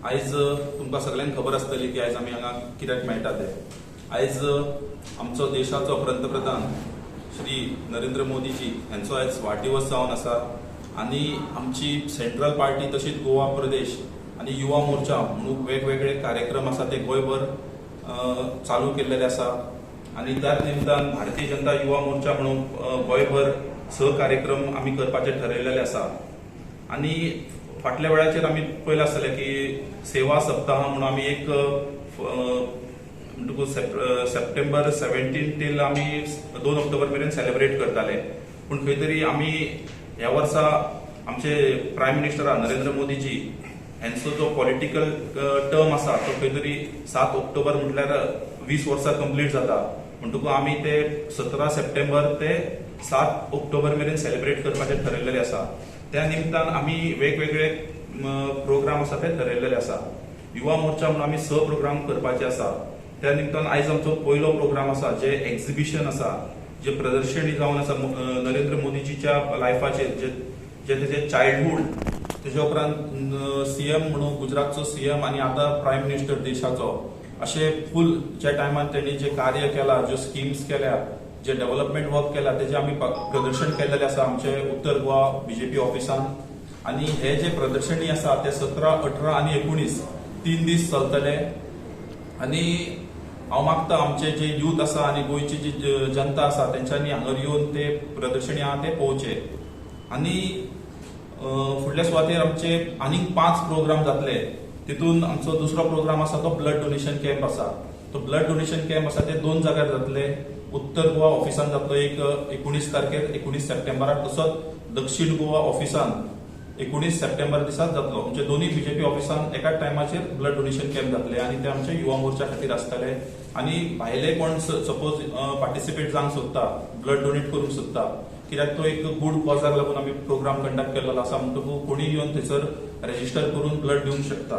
आयज तुमकां सगल्यांक खबर आसतली की आयज आमी हांगा कित्याक मेळटा ते. आयज आमचो देशाचो पंतप्रधान श्री नरेंद्र मोदीजी हांचो आयज वाडदिवस जावन आसा आनी आमची सेंट्रल पार्टी तशीच गोवा प्रदेश आनी युवा मोर्चा म्हणून वेगवेगळे कार्यक्रम आसा ते गोंयभर चालू केल्लेले आसा आनी त्याच निमतान भारतीय जनता युवा मोर्चा म्हणून गोंयभर 6 कार्यक्रम आमी करपाचे ठरयलेले आसा. आनी फाटल्या वेळाचेर आमी पळयलां आसतलें की सेवा सप्ताह म्हणून आमी एक म्हणटकूच सप्टेंबर 17 टील आमी 2 ऑक्टोबर मेरेन सेलिब्रेट करताले. पूण खंय तरी आमी ह्या वर्सा आमचे प्रायम मिनिस्टर नरेंद्र मोदीजी हांचो जो पॉलिटिकल टर्म आसा तो खंय तरी 7 ऑक्टोबर म्हटल्यार 20 वर्सां कंप्लीट जाता, म्हणटकूच आमी ते 17 सप्टेंबर ते 7 ऑक्टोबर मेरेन सेलिब्रेट करपाचें ठरयल्लें आसा. त्या निमतान आमी वेगवेगळे प्रोग्राम आसा ते ठरयल्लेले आसा. युवा मोर्चा म्हणून आमी 6 प्रोग्राम करपाचे आसा. त्या निमतान आयज आमचो पयलो प्रोग्राम आसा जे एक्झिबिशन आसा, जे प्रदर्शनी जावन आसा नरेंद्र मोदीजीच्या लायफाचेर, जे जे तेजे चायल्डहूड, तेज्या उपरांत सीएम म्हणून गुजरातचो सीएम आनी आतां प्रायम मिनिस्टर देशाचो, अशे फूल ज्या टायमार तेणी जे कार्य केला, ज्यो स्किम्स केल्या, जे डेव्हलपमेंट वर्क केला तेजे आमी प्रदर्शन केल्लेले आसा आमचे उत्तर गोवा बीजेपी ऑफिसान. आनी हे जे प्रदर्शनी आसा ते 17, 18 आनी 19 3 दीस चलतले. आनी हांव मागता आमचे जे यूथ आसा आनी गोंयची जी जनता आसा तेंच्यांनी हांगर येवन ते प्रदर्शनी आहा ते पळोवचे. आनी फुडल्या सुवातेर आमचे आनीक 5 प्रोग्राम जातले. तितून आमचो दुसरो प्रोग्राम आसा तो ब्लड डोनेशन कॅम्प आसा. तो ब्लड डोनेशन कॅम्प आसा ते 2 जाग्यार जातले. उत्तर गोवा ऑफिसान जातलो एक 19 तारखेर 19 सप्टेंबराक, तसोच दक्षिण गोवा ऑफिसान 19 सप्टेंबर दिसाच जातलो. म्हणजे दोन्ही बीजेपी ऑफिसान एकाच टायमाचेर ब्लड डोनेशन कॅम्प जातले आनी ते आमचे युवा मोर्चा खातीर आसतले. आनी भायले कोण सपोज पार्टिसिपेट जावंक सोदता, ब्लड डोनेट करूंक सोदता, कित्याक तो एक गूड कॉजाक लागून आमी प्रोग्राम कंडक्ट केल्लो आसा, म्हणटकूच कोणी येवन थंयसर रेजिस्टर करून ब्लड दिवंक शकता.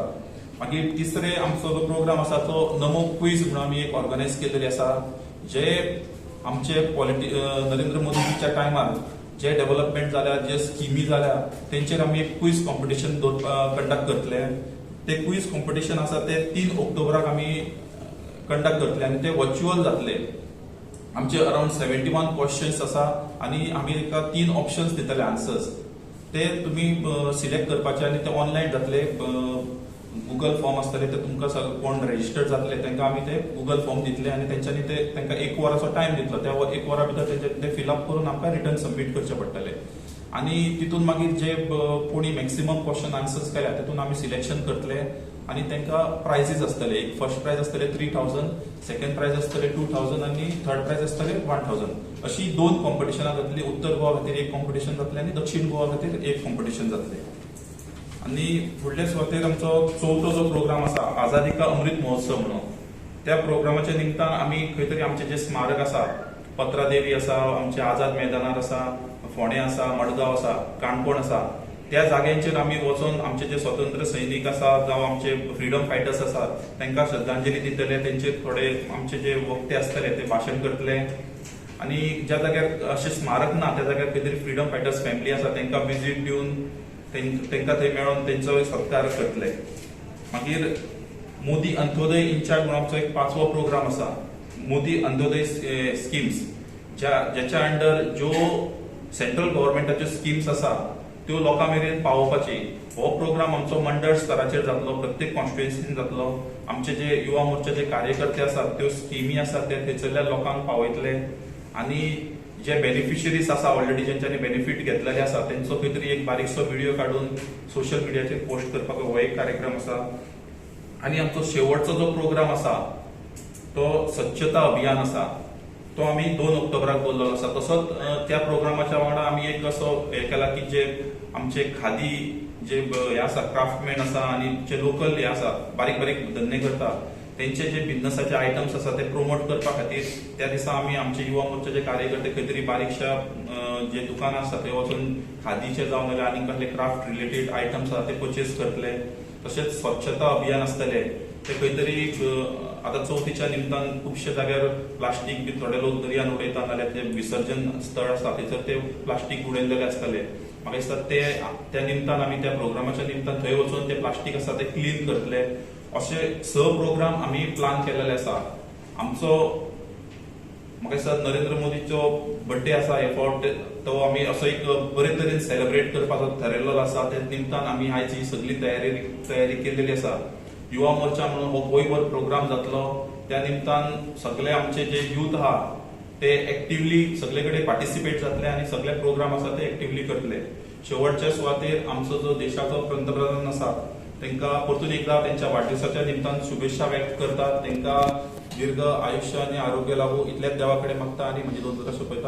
मागीर तिसरे आमचो जो प्रोग्राम आसा तो नमो क्वीज म्हणून आमी एक ऑर्गनायज केल्लेली आसा, जे आमचे नरेंद्र मोदीजीच्या टायमार जे डेव्हलपमेंट जाल्या, जे स्किमी जाल्या तेंचेर आमी एक क्वीज कॉम्पिटिशन कंडक्ट करतले. ते क्वीज कॉम्पिटिशन आसा ते 3 ऑक्टोबराक आमी कंडक्ट करतले आनी ते वर्च्युअल जातले. आमचे अरावंड 71 क्वेश्चन्स आसा आनी आमी ताका 3 ऑप्शन्स दितले आन्सर्स, ते तुमी सिलेक्ट करपाचे आनी ते ऑनलायन जातले. गुगल फॉर्म आसतले ते तुमकां कोण रेजिस्टर्ड जातले तांकां आमी ते गुगल फॉर्म दितले आनी तेंच्यांनी ते तांकां 1 वराचो टायम दितलो. त्या 1 वरा भितर तेंच्यांनी ते फिलअप करून आमकां रिटर्न सबमीट करचे पडटले. आनी तितून मागीर जे कोणी मॅक्सिमम क्वेश्चन आन्सर्स केल्या तितून आमी सिलेक्शन करतले आनी तांकां प्रायजीस आसतले. एक फर्स्ट प्रायज आसतले 3000, सेकंड प्रायज आसतले 2000 आनी थर्ड प्रायज आसतले 1000. अशी 2 कॉम्पिटिशनां जातली. उत्तर गोवा खातीर एक कॉम्पिटिशन जातलें आनी दक्षिण गोवा खातीर एक कॉम्पिटिशन जातलें. आनी फुडले सुवातेर आमचो चवथो जो प्रोग्राम आसा आझादी का अमृत महोत्सव म्हणून, त्या प्रोग्रामाच्या निमतान आमी खंय तरी आमचे जे स्मारक आसा, पत्रादेवी आसा, आमचे आझाद मैदानार आसा, फोंडें आसा, मडगांव आसा, काणकोण आसा, त्या जाग्यांचेर आमी वचोन आमचे जे स्वतंत्र सैनीक आसा जावं आमचे फ्रिडम फायटर्स आसात तांकां श्रद्धांजली दितले. तेंचेर थोडे आमचे जे वक्ते आसतले ते भाशण करतले. आनी ज्या जाग्यार अशें स्मारक ना त्या जाग्यार खंय तरी फ्रिडम फायटर्स फॅमिली आसा तांकां विजीट दिवन तांकां थंय मेळोन तेंचो सत्कार करतले. मागीर मोदी अंत्योदय इन्चार्ज म्हणून आमचो एक 5वो प्रोग्राम आसा, मोदी अंत्योदय स्किम्स, ज्याच्या अंडर ज्यो सेंट्रल गव्हर्मेंटाच्यो स्किम्स आसा त्यो लोकां मेरेन पावोवपाची. हो प्रोग्राम आमचो मंडळ स्तराचेर जातलो, प्रत्येक कॉन्स्टिट्युएन्सीन जातलो. आमचे जे युवा मोर्चाचे कार्यकर्ते आसात त्यो स्किमी आसात ते थंयसरल्या लोकांक पावयतले आनी जे बेनिफिशरीज आसा ऑलरेडी जेंच्यांनी बेनिफीट घेतलेले आसा तेंचो खंय तरी एक बारीकसो व्हिडियो काडून सोशल मिडियाचेर पोस्ट करपाक हो एक कार्यक्रम आसा. आनी आमचो शेवटचो जो प्रोग्राम आसा तो स्वच्छता अभियान आसा, तो आमी 2 ऑक्टोबराक दवरलेलो आसा. तसोच त्या प्रोग्रामाच्या वांगडा आमी एक असो हे केला की जे आमचे खादी जे हे आसा, क्राफ्टमॅन आसा आनी जे लोकल हे आसा बारीक बारीक धंदे करता तेंचे जे बिझनसाचे आयटम्स आसा ते प्रोमोट करपा खातीर त्या दिसा आमी आमचे युवा मोर्चाचे कार्यकर्ते खंय तरी बारीकशा जे दुकानां आसा थंय वचून खादीचे जावं नाल्यार आनी कसले क्राफ्ट रिलेटेड आयटम्स आसा ते पर्चेस करतले. तशेंच स्वच्छता अभियान आसतलें ते खंय तरी आतां चवथीच्या निमतान खुबशे जाग्यार प्लास्टीक बी थोडे लोक दर्यान उडयता नाल्यार ते विसर्जन स्थळ आसा थंयसर ते प्लास्टीक उडयल्लेले आसतले. म्हाका दिसता ते त्या निमतान आमी त्या प्रोग्रामाच्या निमतान थंय वचून ते प्लास्टीक आसा ते क्लीन करतले. अशे 6 प्रोग्राम आमी प्लान केलेले आसा. आमचो म्हाका दिसता नरेंद्र मोदीचो बर्थडे आसा हे फावट, तो आमी असो एक बरे तरेन सेलिब्रेट करपाचो थारायल्लो आसा. त्या निमतान आमी आयज ही सगळी तयारी तयारी केल्लेली आसा. युवा मोर्चा म्हणून हो गोंयभर प्रोग्राम जातलो. त्या निमतान सगळे आमचे जे युथ आहा ते एक्टिवली सगळे कडेन पार्टिसिपेट जातले आनी सगळे प्रोग्राम आसा ते एक्टिवली करतले. शेवटच्या सुवातेर आमचो जो देशाचो पंतप्रधान आसा तांकां परतून एकदा त्यांच्या वाडदिवसाच्या निमतान शुभेच्छा व्यक्त करतात. तांकां दीर्घ आयुष्य आनी आरोग्य लाभू इतलेच देवा कडेन मागता आनी म्हजी दोन उतरां सोंपयता.